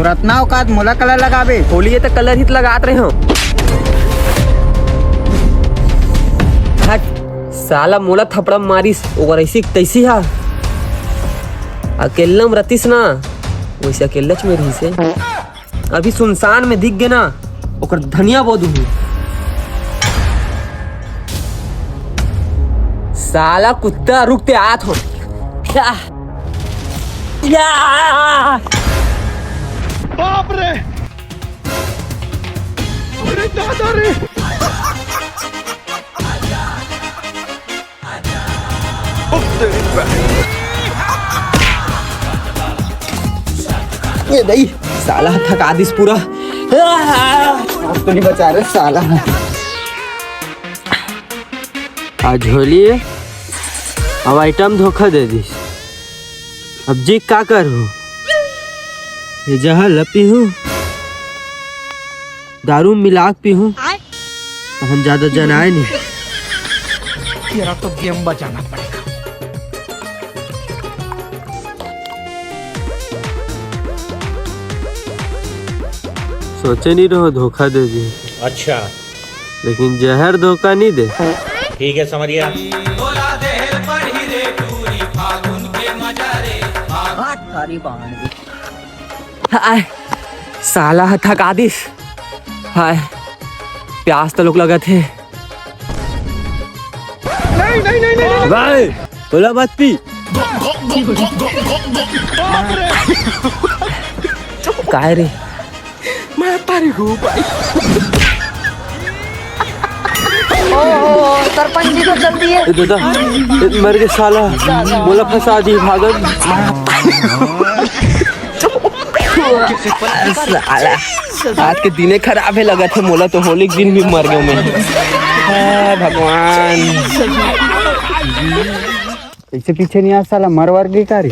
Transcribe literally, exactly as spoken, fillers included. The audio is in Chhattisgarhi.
कतना औकात मोला कलर लगाबे? होली हे त कलर ही त लगात रहे हो। हट, साला मोला थपड़ा मारिस, ओकर ऐसी तैसी हा। अकेल्ला म रतिस ना, वैसे अकेल्लच में रहिस हे। अभी सुनसान में दिख गे ना, ओकर धनिया बो दूहूं। साला कुत्ता रुक ते आत हो। या! या! बाप रे! अरे दादा रे! ये दई, साला थका दिस पूरा। अब तो नहीं बचा रहे साला। आज होली हे, अब आइटम धोखा दे दिस। अब जी का करहूं? ये जहर ल पीहूं, दारू मिला के पीहूं, त हम ज्यादा जनाए नहीं। तेरा तो गेम बजाना पड़ेगा। सोचे नहीं रहो धोखा दे दिस। अच्छा। लेकिन जहर धोखा नहीं दे। ठीक है, समझ गया। हाय, साला ह थका दिस। हाय, प्यास तो लोग लगत हे। भाई, तोला मत पी। काय रे? मैं तारी हूँ भाई। ओहो, सरपंच जी तो चल दिए। ए दादा, ए मर गे साला, मोला फंसा दी भागन। साला, आज के दिने खराब हे लगत हे मोला तो, होली के दिन भी मर गयो मैं। हाँ, भगवान। ऐसे पीछे नहीं आ साला, मरवार गई का रे?